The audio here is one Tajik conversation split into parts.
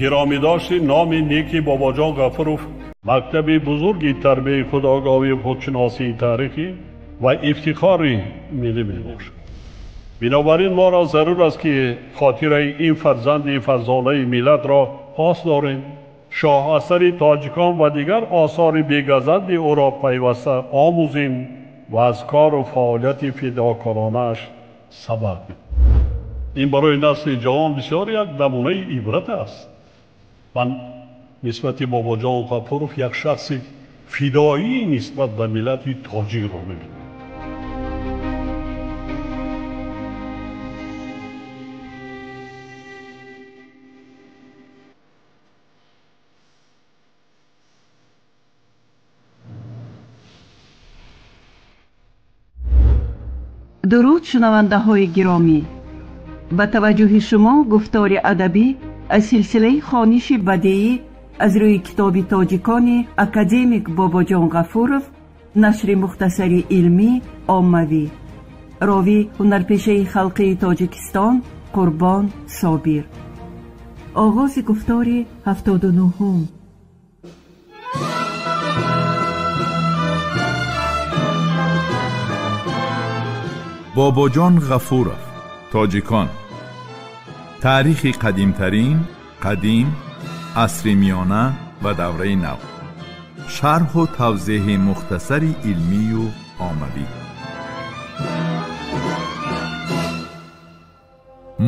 Гиромӣ дошти номи неки Бобоҷон Ғафуров мактаби бузурги тарбияи худогоҳӣ, худшиносии таърихӣ ва ифтихори миллӣ мебошад. Бинобар ин моро зарур аст, ки хотираи ин фарзанди фарзонаи миллатро пос дорем, шоҳасари тоҷикон ва дигар осори бегазанди ӯро пайваста омӯзем ва аз кору фаъолияти фидокоронааш сабақ бигирем. Ин барои насли ҷавон бисёр як намунаи ибрат аст. Ман нисбати Бобоҷон Ғафуров як шахси фидоӣ нисбат ба миллати тоҷикро мебинам. Дуруд, шунавандаҳои гиромӣ! Ба таваҷҷӯҳи шумо гуфтори адабӣ аз силсилаи хониши бадеӣ аз рӯи китоби тоҷикони академик Бобоҷон Ғафуров, нашри мухтасари илмӣ оммавӣ. Ровӣ ҳунарпешаи халқии Тоҷикистон Қурбон Собир. Оғози гуфтори 79-ум. Бобоҷон Ғафуров, тоҷикон. Таърихи қадимтарин, қадим, асри миёна ва давраи нав. Шарҳу тавзеҳи мухтасари илмию оммавӣ.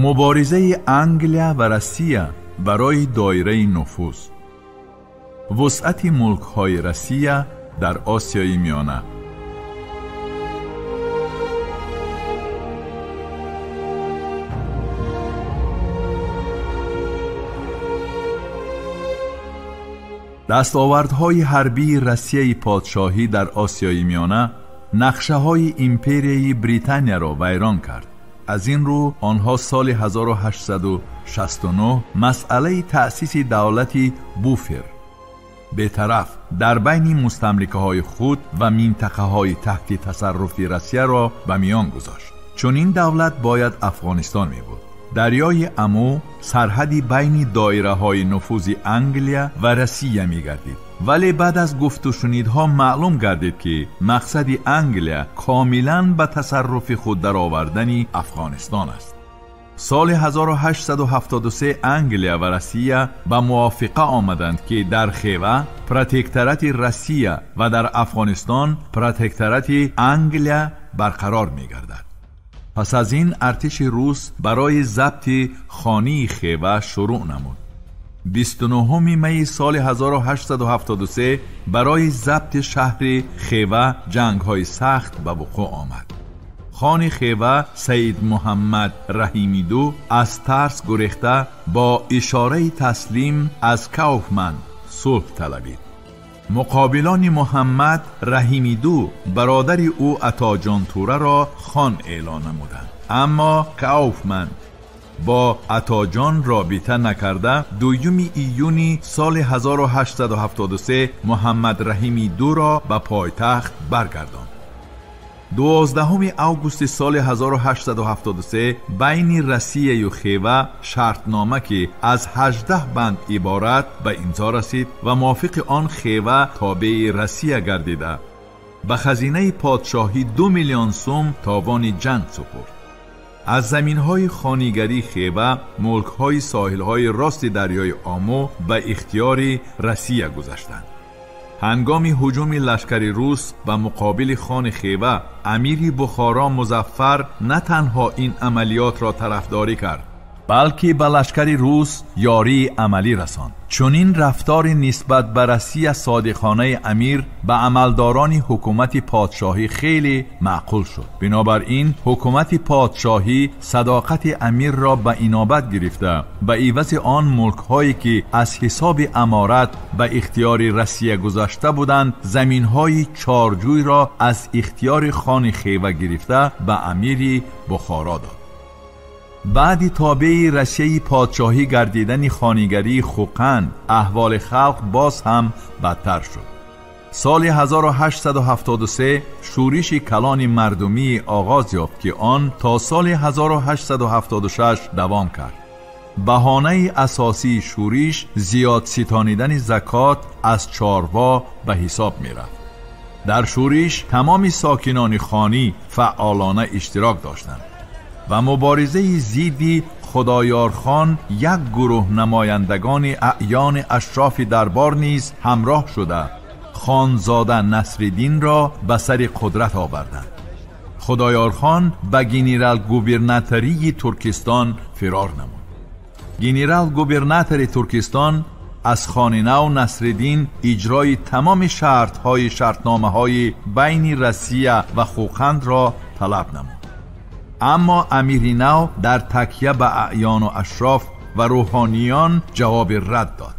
Муборизаи Англия ва Россия барои доираи нуфуз. Вусъати мулкҳои Россия дар Осиёи Миёна. Дастовардҳои ҳарбии Россияи подшоҳӣ дар Осиёи Миёна нақшаҳои империяи Британияро вайрон кард. Аз ин рӯ онҳо соли 1869 масъалаи таъсиси давлати буфер бетараф дар байни мустамликаҳои худ ва минтақаҳои таҳти тасарруфи Россияро ба миён гузошт. Чунин давлат бояд Афғонистон мебуд. Дарёи Аму сарҳади байни доираҳои нуфузи Англия ва Россия мегардид. Вале баъд аз гуфтушунидҳо маълум гардид, ки мақсади Англия комилан ба тасарруфи худ даровардани Афғонистон аст. Соли 1873 Англия ва Россия ба мувофиқа омаданд, ки дар Хева протекторати Россия ва дар Афғонистон протекторати Англия барқарор мегардад. Пас аз ин артиши рус барои забти хонии Хева шурӯъ намуд. 29 майи соли 1873 барои забти шаҳри Хева ҷангҳои сахт ба вуқӯъ омад. Хони Хева Саид Муҳаммад Раҳимиду аз тарс гурехта бо ишораи таслим аз Кауфман сулҳ талабид. Муқобилони Муҳаммад Раҳимиду бародари ӯ Атоҷон Тураро хон эълон намуданд. Аммо Кауфман бо Атоҷон робита накарда 2 июни соли 1873 Муҳаммад Раҳимидуро ба пойтахт баргардонд. 12 августи соли 1873 байни Россияю Хева шартнома, ки аз 18 банд иборат, ба имзо расид ва мувофиқи он Хева тобеи Россия гардида ба хазинаи подшоҳӣ 2 миллион сум товони ҷанг супурд. Аз заминҳои хонигарии Хева мулкҳои соҳилҳои рости дарёи Омӯ ба ихтиёри Россия гузаштанд. Ҳангоми ҳуҷуми лашкари рус ба муқобили хони Хева, амири Бухоро Музаффар на танҳо ин амалиётро тарафдорӣ кард, балки ба лашкари рус ёрии амалӣ расонд. Чунин рафтори нисбат ба Россия содиқонаи амир ба амалдорони ҳукумати подшоҳӣ хеле маъқул шуд. Бинобар ин ҳукумати подшоҳӣ садоқати амирро ба инобат гирифта ба ивази он мулкҳое, ки аз ҳисоби аморат ба ихтиёри Россия гузашта буданд, заминҳои чорҷӯйро аз ихтиёри хони Хева гирифта ба амири Бухоро дод. Баъди тобеи Россияи подшоҳӣ гардидани хонигарии Хӯқанд, аҳволи халқ боз ҳам бадтар шуд. Соли 1873 шӯриши калони мардумӣ оғоз ёфт, ки он то соли 1876 давом кард. Баҳонаи асосии шӯриш зиёд ситонидани закот аз чорво ба ҳисоб мерафт. Дар шӯриш тамоми сокинони хонӣ фаъолона иштирок доштанд ва муборизаи зидди Худоёрхон як гурӯҳ намояндагони аъёни ашрофи дарбор низ ҳамроҳ шуда хонзода Насриддинро ба сари қудрат оварданд. Худоёрхон ба генерал-губернатории Туркистон фирор намуд. Генерал-губернатори Туркистон аз хони нав Насриддин иҷрои тамоми шартҳои шартномаҳои байни Россия ва Хӯқандро талаб намуд. Аммо амири нав дар такя ба аъёну ашроф ва рӯҳониён ҷавоби рад дод.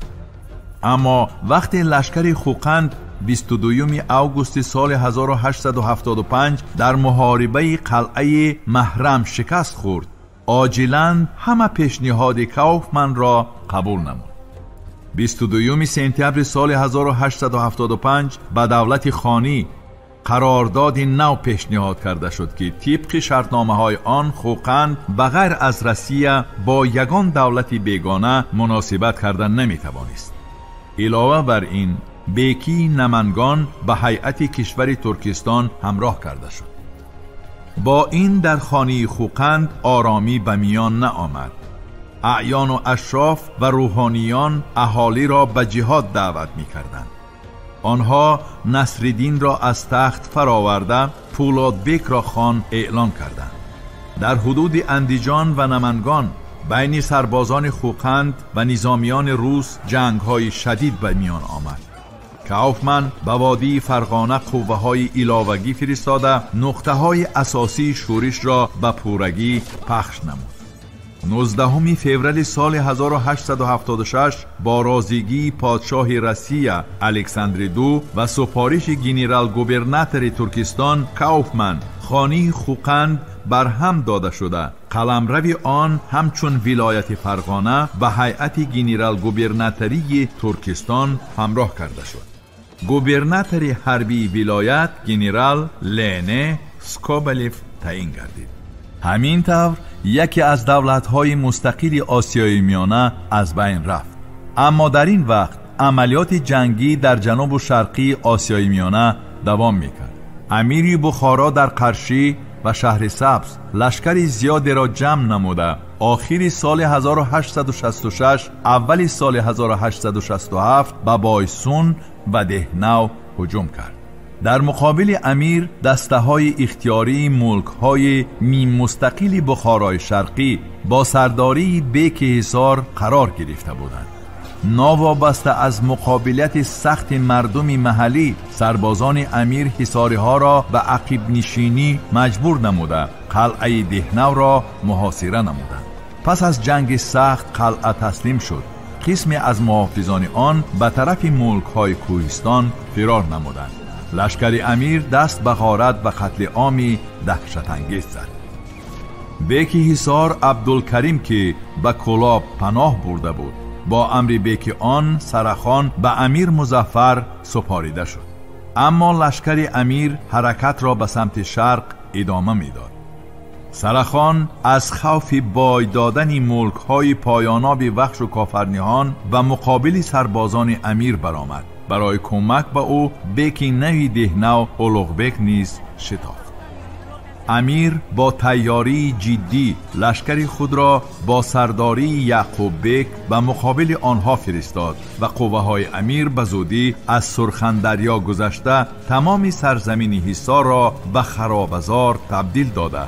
Аммо вақте лашкари Хӯқанд 22 августи соли 1875 дар муҳорибаи қалъаи Маҳрам шикаст хӯрд, оҷилан ҳама пешниҳоди Кауфманро қабул намуд. 22 сентябри соли 1875 ба давлати хонӣ қарордоди нав пешниҳод карда шуд, ки тибқи шартномаҳои он Хӯқанд ба ғайр аз Россия бо ягон давлати бегона муносибат карда наметавонист. Илова бар ин, бекии Намангон ба ҳайати кишвари Туркистон ҳамроҳ карда шуд. Бо ин дар хонии Хӯқанд оромӣ ба миён наомад. Аъёну ашроф ва рӯҳониён аҳолиро ба ҷиҳод даъват мекарданд. Онҳо Насриддинро аз тахт фароварда Пулодбекро хон эълон карданд. Дар ҳудуди Андиҷон ва Намангон байни сарбозони Хӯқанд ва низомиёни рус ҷангҳои шадид ба миён омад. Кауфман ба водии Фарғона қувваҳои иловагӣ фиристода нуқтаҳои асосии шӯришро ба пуррагӣ пахш намуд. 19 феврали соли 1876 бо розигии подшоҳи Россия Александри II ва супориши генерал-губернатори Туркистон Кауфман хонии Хӯқанд барҳам дода шуда, қаламрави он ҳамчун вилояти Фарғона ба ҳайати генерал-губернатории Туркистон ҳамроҳ карда шуд. Губернатори ҳарбии вилоят генерал Лене Скобелев таъин гардид. Ҳамин тавр яке аз давлатҳои мустақили Осиёи Миёна аз байн рафт. Аммо дар ин вақт амалиёти ҷангӣ дар ҷанубу шарқии Осиёи Миёна давом мекард. Амири Бухоро дар Қаршӣ ва шаҳри Сабз лашкари зиёдеро ҷамъ намуда охири соли 1866 аввали соли 1867 ба Бойсун ва Деҳнав ҳуҷум кард. Дар муқобили амир дастаҳои ихтиёрии мулкҳои ниммустақили Бухорои Шарқӣ бо сардории Беки Ҳисор қарор гирифта буданд. Новобаста аз муқобилияти сахти мардуми маҳаллӣ, сарбозони амир ҳисориҳоро ба ақибнишинӣ маҷбур намуда қалъаи Деҳнавро муҳосира намуданд. Пас аз ҷанги сахт қалъа таслим шуд. Қисме аз муҳофизони он ба тарафи мулкҳои кӯҳистон фирор намуданд. Лашкари амир даст ба ғорат ва қатли оми даҳшатангез зад. Беки Ҳисор Абдулкарим, ки ба Кӯлоб паноҳ бурда буд, бо амри беки он Сарахон ба амир Музаффар супорида шуд. Аммо лашкари амир ҳаракатро ба самти шарқ идома медод. Сарахон аз хавфи бой додани мулкҳои поёноби Вахшу Кофарниҳон ба муқобили сарбозони амир баромад. Барои кӯмак ба ӯ беки нави Деҳнав Улуғбек низ шитофт. Амир бо тайёрии ҷиддӣ лашкари худро бо сардории Яъқуббек ба муқобили онҳо фиристод ва қувваҳои амир ба зудӣ аз Сурхандарё гузашта тамоми сарзамини Ҳисорро ба харобазор табдил дода,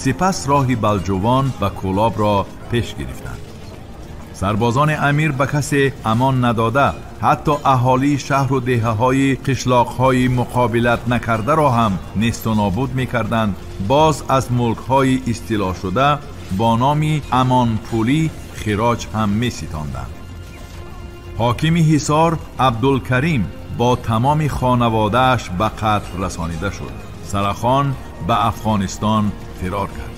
сипас роҳи Балҷувон ва Кӯлобро пеш гирифтанд. Сарбозони амир ба касе амон надода, ҳатто аҳолии шаҳру деҳаҳои қишлоқҳои муқобилат накардаро ҳам несту нобуд мекарданд. Боз аз мулкҳои истилошуда бо номи амонпулӣ хироҷ ҳам меситонданд. Ҳокими Ҳисор Абдулкарим бо тамоми хонаводааш ба қатл расонида шуд. Сарахон ба Афғонистон фирор кард.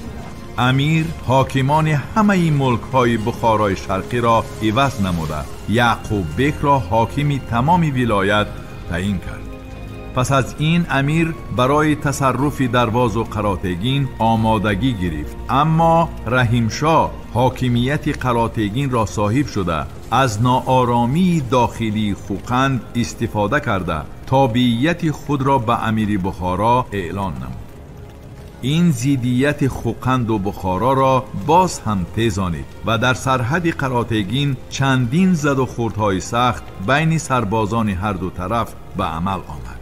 Амир ҳокимони ҳамаи мулкҳои Бухорои Шарқиро иваз намуда, Яъқуббекро ҳокими тамоми вилоят таъин кард. Пас аз ин амир барои тасарруфи Дарвозу Қаротегин омодагӣ гирифт, аммо Раҳимшоҳ ҳокимияти Қаротегинро соҳиб шуда аз нооромии дохилии Хӯқанд истифода карда тобеияти худро ба амири Бухоро эълон намуд. Ин зиддияти Хӯқанду Бухороро боз ҳам тезонид ва дар сарҳади Қаротегин чандин заду хурдҳои сахт байни сарбозони ҳар ду тараф ба амал омад.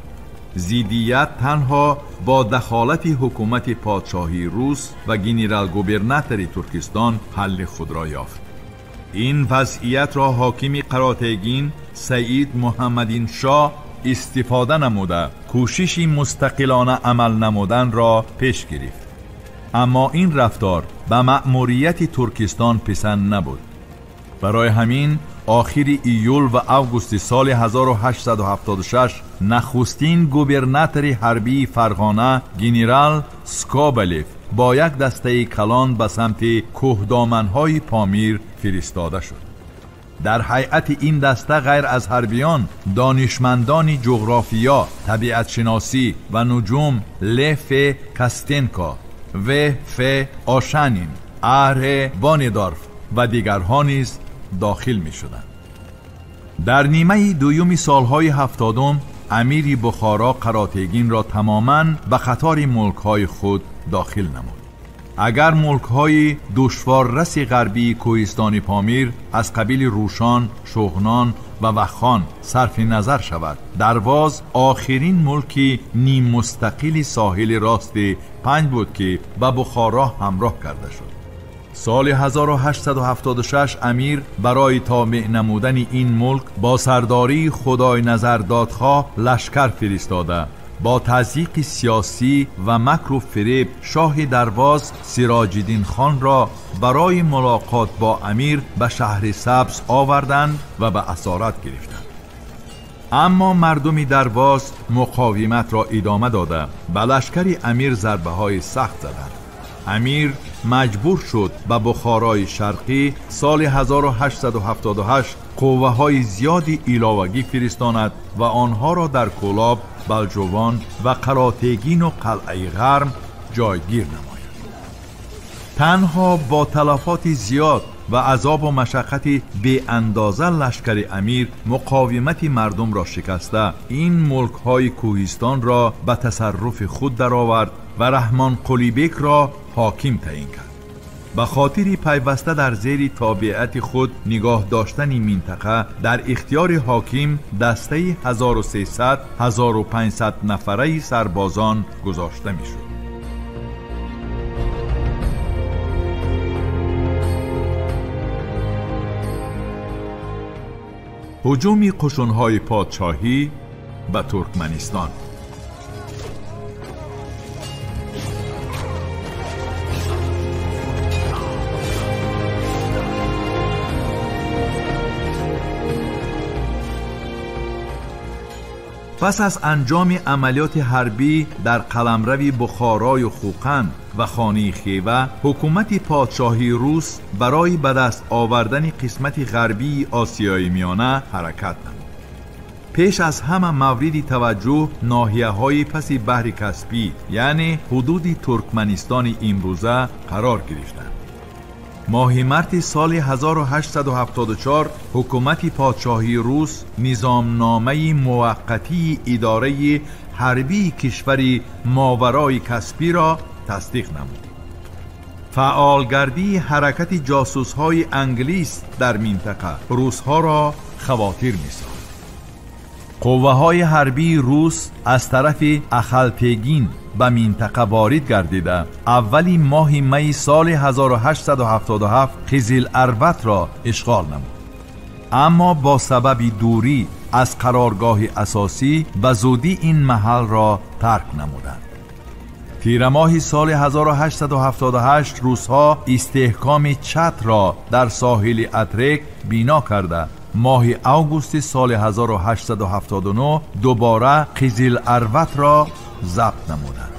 Зиддият танҳо бо дахолати ҳукумати подшоҳии рус ва генерал-губернатори Туркистон ҳалли худро ёфт. Ин вазъиятро ҳокими Қаротегин Саид Муҳаммадиншоҳ истифода намуда кӯшиши мустақилона амал намуданро пеш гирифт. Аммо ин рафтор ба маъмурияти Туркистон писанд набуд. Барои ҳамин охири июл ва августи соли 1876 нахустин губернатори ҳарбии Фарғона генерал Скобелев бо як дастаи калон ба самти кӯҳдоманҳои Помир фиристода шуд. Дар ҳайати ин даста ғайр аз ҳарбиён донишмандони ҷуғрофиё, табиатшиносӣ ва нуҷум Л.Ф. Костенко, В.Ф. Ошанин, А.Р. Вонидорф ва дигарҳо низ дохил мешуданд. Дар нимаи дуюми солҳои 70 амири Бухоро Қаротегинро тамоман ба қатори мулкҳои худ дохил намуд. Агар мулкҳои душворраси ғарбии кӯҳистони Помир аз қабили Рӯшон, Шуғнон ва Вахон сарфи назар шавад, Дарвоз охирин мулки ниммустақили соҳили рости Панҷ буд ки ба Бухоро ҳамроҳ карда шуд. Соли 1876 амир барои тобеъ намудани ин мулк бо сардории Худойназар Додхоҳ лашкар фиристода бо тазйиқи сиёсӣ ва макру фиреб шоҳи Дарвоз Сироҷиддин хонро барои мулоқот бо амир ба шаҳри Сабз оварданд ва ба асорат гирифтанд. Аммо мардуми Дарвоз муқовиматро идома дода ба лашкари амир зарбаҳои сахт заданд. Амир маҷбур шуд ба Бухорои Шарқӣ соли 1878 қувваҳои зиёди иловагӣ фиристонад ва онҳоро дар Кӯлоб, Балҷувон ва Қаротегину Қалъаи Ғарм ҷойгир намояд. Танҳо бо талафоти зиёд ва азобу машаққати беандоза лашкари амир муқовимати мардумро шикаста ин мулкҳои кӯҳистонро ба тасарруфи худ даровард ва Раҳмон Қулибекро ҳоким таъин кард. Ба хотири пайваста дар зери тобеати худ нигоҳ доштани минтақа дар ихтиёри ҳоким дастаи 1300-1500 нафараи сарбозон гузошта мешуд. ҳуҷуми қушунҳои подшоҳӣ ба Туркманистон. Пас аз анҷоми амалиёти ҳарбӣ дар қаламрави Бухорою Хӯқанд ва хонаи Хева, ҳукумати подшоҳии рус барои ба даст овардани қисмати ғарбии Осиёи Миёна ҳаракат намуд. Пеш аз ҳама мавриди таваҷҷӯҳ ноҳияҳои паси баҳри Каспӣ, яъне ҳудуди Туркманистони имрӯза қарор гирифтанд. Моҳи марти соли 1874 ҳукумати подшоҳии рус низомномаи муваққатии идораи ҳарбии кишвари моварои Каспиро тасдиқ намуд. Фаъолгардии ҳаракати ҷосусҳои англис дар минтақа русҳоро хавотир месохт. Қувваҳои ҳарбии рус аз тарафи Ахалтегин ба минтақа ворид гардида аввали моҳи майи соли 1877 Қизил-Арватро ишғол намуд. Аммо бо сабаби дурӣ аз қароргоҳи асосӣ ба зудӣ ин маҳалро тарк намуданд. Тирамоҳи соли 1878 русҳо истеҳкоми Чатро дар соҳили Атрек бино карда моҳи августи соли 1879 дубора Қизил-Арватро забт намуданд.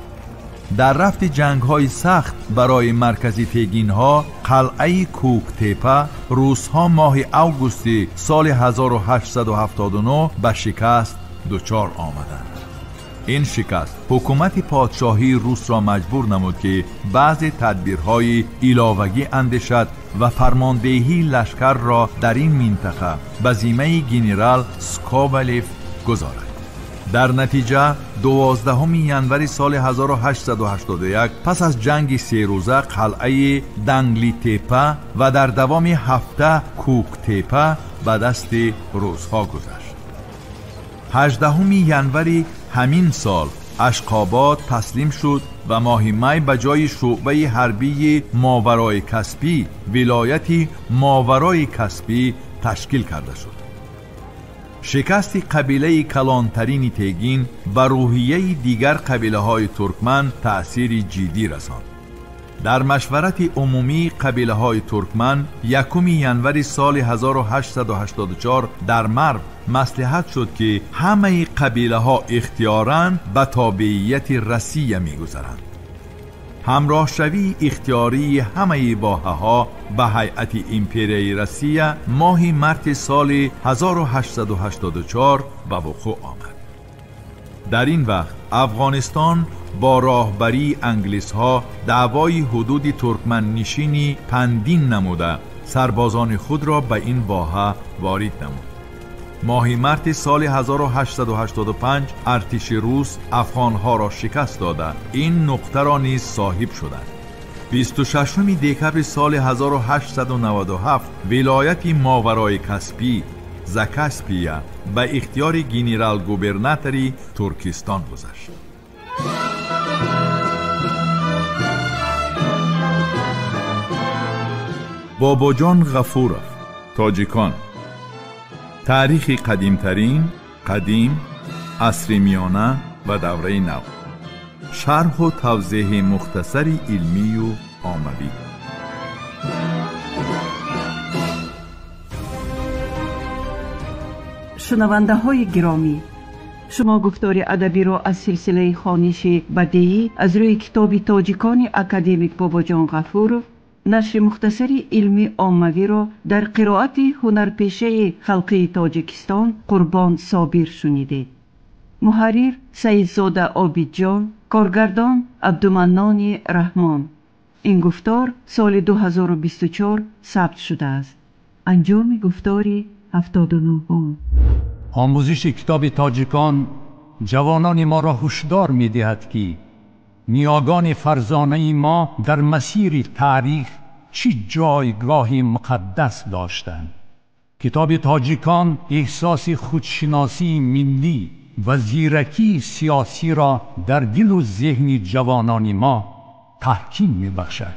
Дар рафти ҷангҳои сахт барои маркази тегинҳо қалъаи Кӯктепа русҳо моҳи августи соли 1879 ба шикаст дучор омаданд. Ин шикаст ҳукумати подшоҳии русро маҷбур намуд, ки баъзе тадбирҳои иловагӣ андешад ва фармондеҳии лашкарро дар ин минтақа ба зиммаи генерал Скобелев гузорад. Дар натиҷа 12 январи соли 1881 пас аз ҷанги серӯза қалъаи Данглитепа ва дар давоми ҳафта Кӯктепа ба дасти русҳо гузашт. 18 январи ҳамин сол Ашқобод таслим шуд ва моҳи май ба ҷои шӯъбаи ҳарбии Моварои Каспӣ вилояти Моварои Каспӣ ташкил карда шуд. Шикасти қабилаи калонтарини Тегин ба рӯҳияи дигар қабилаҳои туркман таъсири ҷиддӣ расонд. Дар машварати умумии қабилаҳои туркман 1 январи соли 1884 дар Марв маслиҳат шуд, ки ҳамаи қабилаҳо ихтиёран ба тобеияти Россия мегузаранд. Ҳамроҳшавии ихтиёрии ҳамаи воҳаҳо ба ҳайати империяи Россия моҳи марти соли 1884 ба вуқӯъ омад. Дар ин вақт Афғонистон бо роҳбарии англисҳо даъвои ҳудуди туркманнишини Пандин намуда сарбозони худро ба ин воҳа ворид намуд. Моҳи марти соли 1885 артиши рус афғонҳоро шикаст дода, ин нуқтаро низ соҳиб шуданд. 26 декабри соли 1897 вилояти Моварои Каспӣ Закаспия ба ихтиёри генерал-губернатори Туркистон гузашт. Бобоҷон Ғафуров, Тоҷикон. Таърихи қадимтарин, қадим, асри миёна ва давраи нав. Шарҳу тавзеҳи мухтасари илмию оммавӣ. Шунавандаҳои гиромӣ, шумо гуфтори адабиро аз силсилаи хониши бадеӣ аз рӯи китоби тоҷикони академик Бобоҷон Ғафуров нашри мухтасари илмӣ оммавиро дар қироати ҳунарпешаи халқии Тоҷикистон Қурбон Собир шунидед. Муҳаррир Саидзода Обидҷон, коргардон Абдуманнони Раҳмон. Ин гуфтор соли 2024 сабт шудааст. Анҷоми гуфтори 79. Омӯзиши китоби тоҷикон ҷавонони моро ҳушдор медиҳад, ки ниёгони фарзонаи мо дар масири таърих чӣ ҷойгоҳи муқаддас доштанд. Китоби тоҷикон эҳсоси худшиносии миллӣ ва зиракии сиёсиро дар дилу зеҳни ҷавонони мо таҳким мебахшад.